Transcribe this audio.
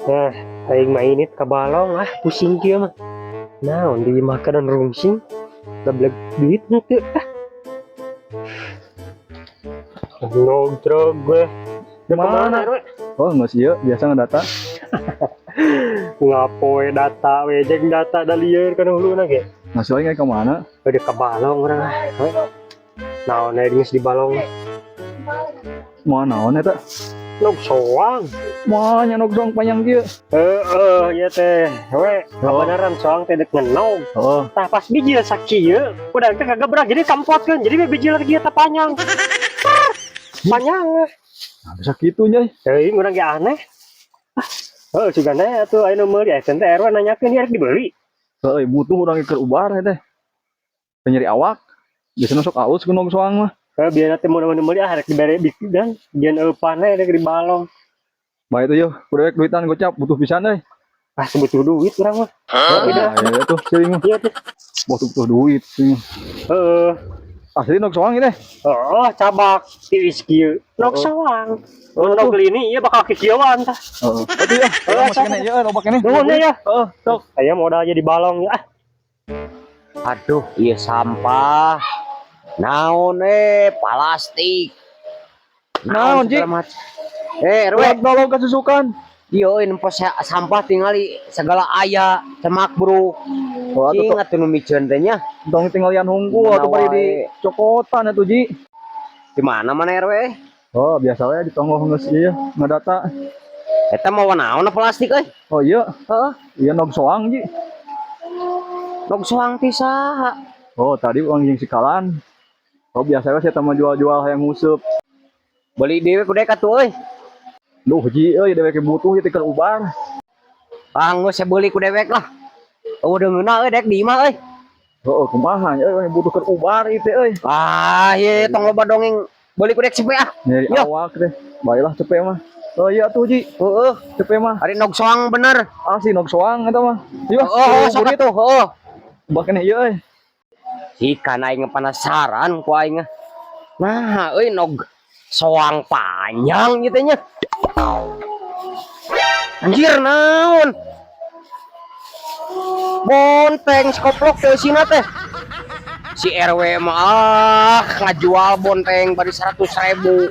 Nah, aing mainit ka balong ah, pusing kieu mah. Naon di makanan rungsing. Gableg duit henteu ah. Nogrog gue. Udah Mana? kemana, RW? Oh, nggak sih, biasa ngedata. Ngapoe data we jeung data da lieur kana huluna ge. Ngasih lagi ke mana? Udah ka balong urang ah. We. Naon aya geus di balong? Mau naon eta? Nog soang. Mau nyanok soang panjang kieu. Heeh, ieu teh. We, kabeneran soang teh dek ngenog. Oh, Tah pas bijil sakieu, udah teh kagabrak jadi kampotkeun. Jadi we bijil kieu teh panjang. Panjang. Nah, bisa kitu nya. Teuing urang ge aneh. Ah, heuh sugana atuh aya nu meuli aya teh RW nanyakeun ieu rek dibeli. Heuh, butuh urang keur ubar teh. Penyeri awak. Biasanya sok alus ku nog soang mah. Heuh biar teh mun nu meuli ah rek dibere dan jeung eupan we rek di balong. Bae tuh yo, kudu duitan gocap butuh pisan euy. Ah butuh duit urang mah. Oh, iya ya tuh sering mah. Iya tuh. Butuh butuh duit sih. Heeh. Asli nog soang ini teh. Oh, cabak tiis kieu. Nog soang. Oh, Mun nog lini ieu bakal kikieuan tah. Heeh. Atuh ya, Heeh, masih kena ieu loba keneh. Nuhun ya. Heeh, sok. Aya modal aja di balong ya. Ah. Aduh, iya sampah. Naon plastik. Naon, Ji? Segala macam. Eh, RW, Ulah nolong kasusukan. Iya, ini nempo sampah tingali segala aya, cemak bro. Wah, tuh Cing atuh nu miceun teh nya. Tong tinggalian hungkul atuh bari di cokotan atuh, Ji. Di mana mana RW? Oh, biasa we di tonggoh geus ieu ngadata. Eta mau naon plastik euy? Oh iya, Heeh. iya nog soang, Ji. Nog soang ti saha? Oh, tadi urang jeung sikalan. Oh, biasa we saya mah jual-jual hayang nguseup. Beli dewek udah atuh euy. Duh, Ji euy dewek butuh ieu teh keur ubar. Ah, geus saya beli ku dewek lah. Oh, udah ngeunah euy dek di imah euy. Oh, kumaha euy butuh keur ubar ieu teh euy. Ah, ieu tong loba dongeng, beli ku dek cepe ah. Nyari Yo. awak teh. Baiklah cepe mah. Oh iya tuh, Ji, Heeh, cepe mah. ari nog soang bener. Asli nog soang eta mah. Yuk, Oh, sok atuh, heeh. Bahkan ieu euy. Ikan aing penasaran ku aing. Nah, euy nog soang panjang gitu nya. Anjir naon? Bonteng skoplok teh eusina teh. Si RW mah ah ngajual bonteng bari 100 ribu.